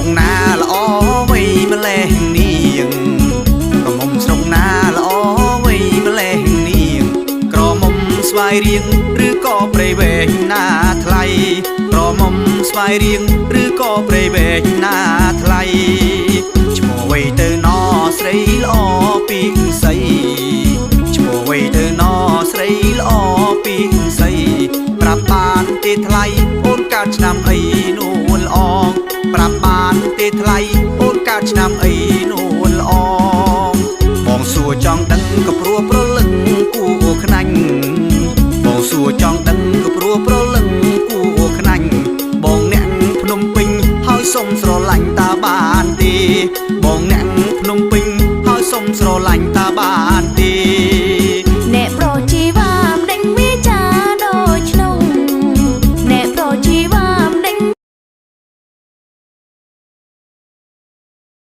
រុកណាល្អវៃម្លេះនាងក្រមុំស្រុកណាល្អវៃម្លេះនាងក្រមុំស្វាយរៀងឬក៏ព្រៃវែងណាថ្លៃក្រមុំស្វាយរៀងឬក៏ព្រៃវែងណាថ្លៃឈ្មោះវៃទៅណស្រីល្អពីសីឈ្មោះវៃទៅណស្រីល្អពីសីប្រាប់បានទេថ្លៃអូនកើតឆ្នាំអីនួនល្អប្រាប់បានទេថ្លៃអូនកើតឆ្នាំអីនួនល្អបងសួរចង់ដឹងក៏ព្រោះប្រលឹងគួខ្នាញ់បងសួរចង់ដឹងក៏ព្រោះប្រលឹងគួខ្នាញ់បងអ្នកភ្នំពេញហើយសុំស្រឡាញ់តើបានទេបងអ្នកភ្នំពេញហើយសុំស្រឡាញ់